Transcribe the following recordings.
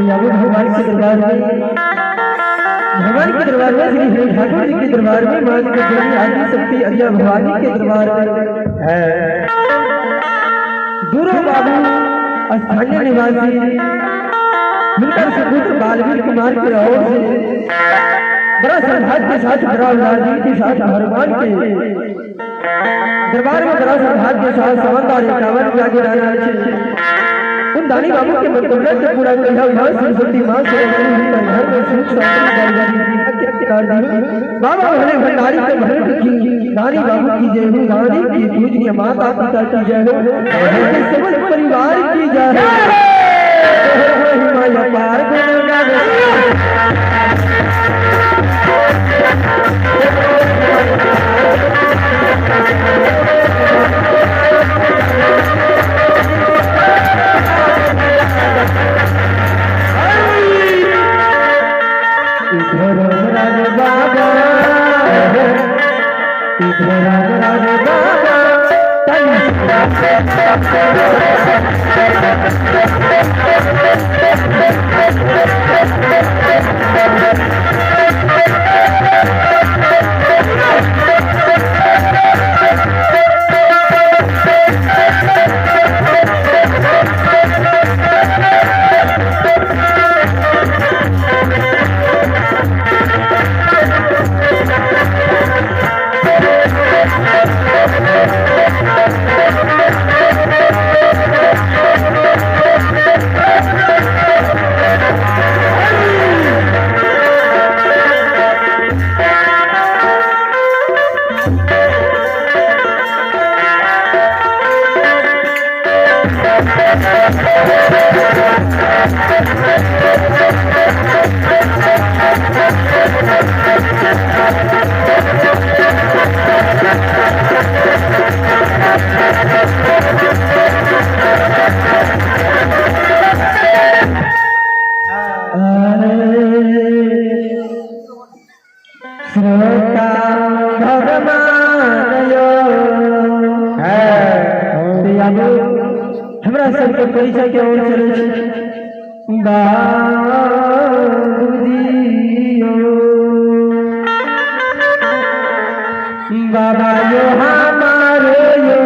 भगवान भगवान के दरबार में, भगवान के दरबार में, श्री हरि ठाकुर जी के दरबार में, मां के जननी आदि शक्ति अरिया भवानी के दरबार में दूरो बाबू स्थानीय निवासी मिलकर सुपुत्र बालवीर कुमार के ओर से बड़ा सौभाग्य के साथ, बड़ा उदार के साथ भगवान के दरबार में बड़ा सौभाग्य के साथ 51 रुपया के दान उन दानी बाबू के मनोकामना के पूरा किया। मां सरस्वती मां से घर में सुख शांति बाबा भले भंडारी के भरत की दानी बाबू की जय हो, दानी की पूजनीय माता पिता की जय हो, समस्त परिवार की जय हो। पार Thank श्रोता भगवान यो यादव हमरा सबके परिचय के ओर चले छी। बाबूजी यो बाबा यो हमारे यो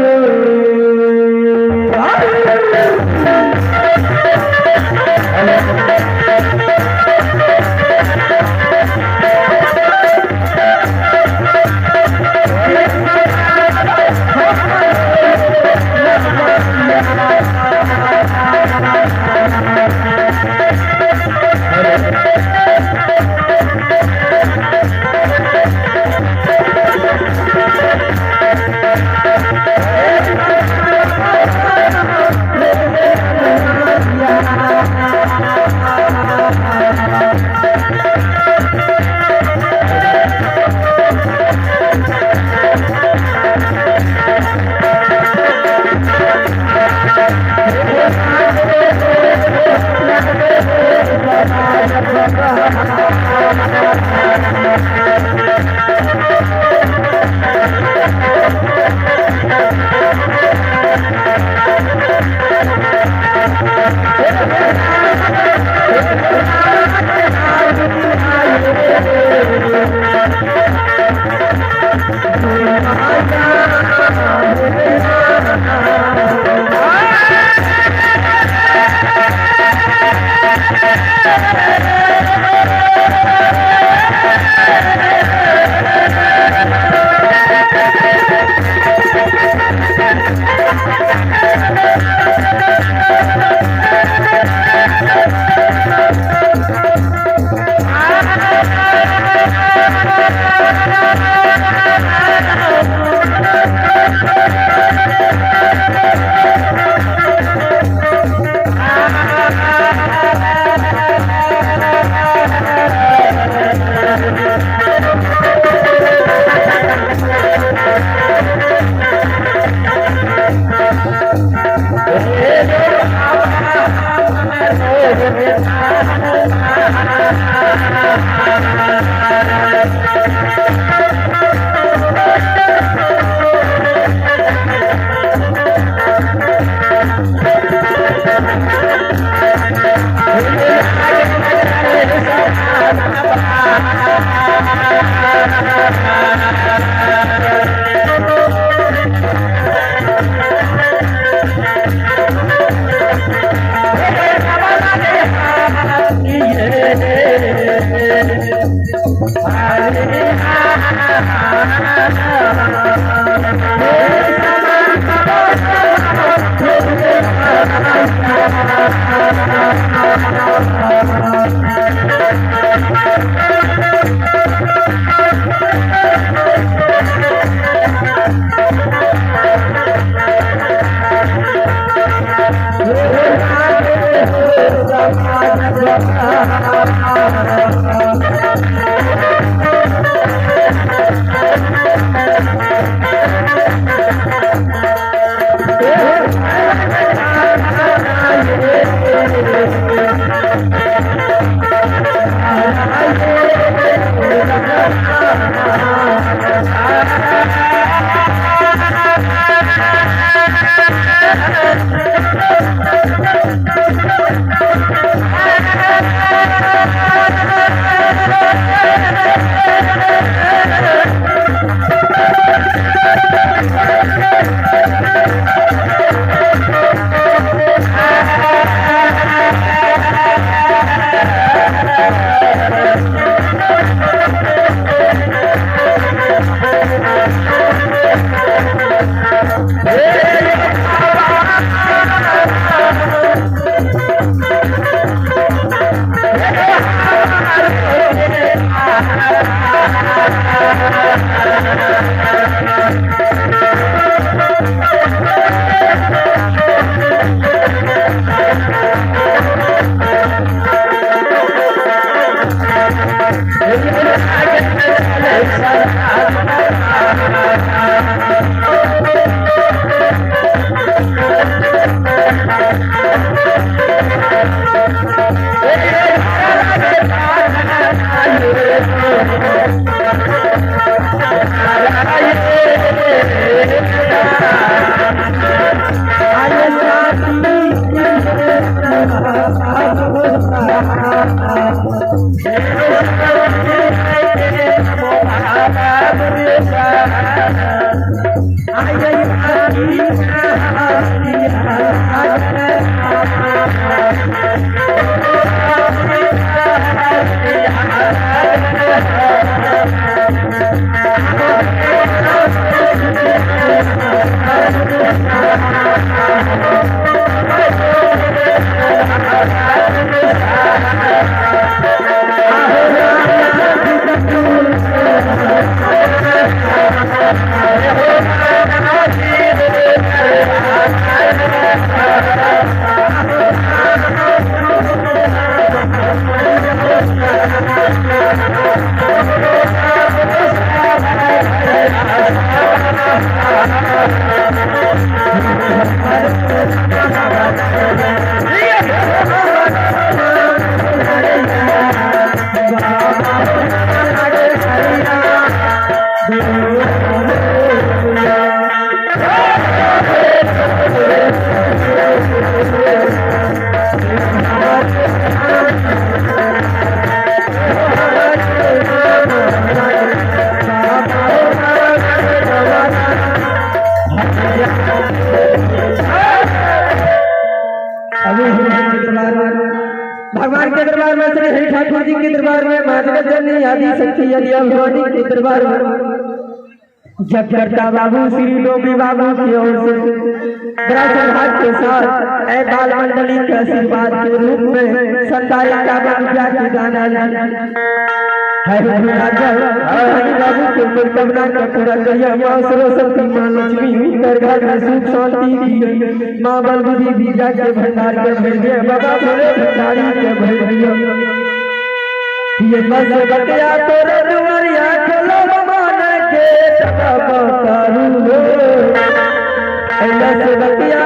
भगवान के दरबार में, श्री हरि ठाकुर जी के दरबार में, माँ जगत जननी आदि शक्ति आदि भवानी के दरबार में जगकर्ता बाबू श्री डोबी बाबू की ओर से बड़ा सौभाग्य के साथ ए बाल मंडली के आशीर्वाद के रूप में 57 रुपया के दान है। बाबू के मनोकामना का पूरा करिया माँ सरस्वती माँ लक्ष्मी कर घर में सुख शांति दी, माँ बलबुद्धि विद्या के भंडार के भर दिया, बाबा भोले भंडारी के भर दिया। ये बस बतिया तोरे दुआरिया खोलो मान के तब करू हो, बस बतिया।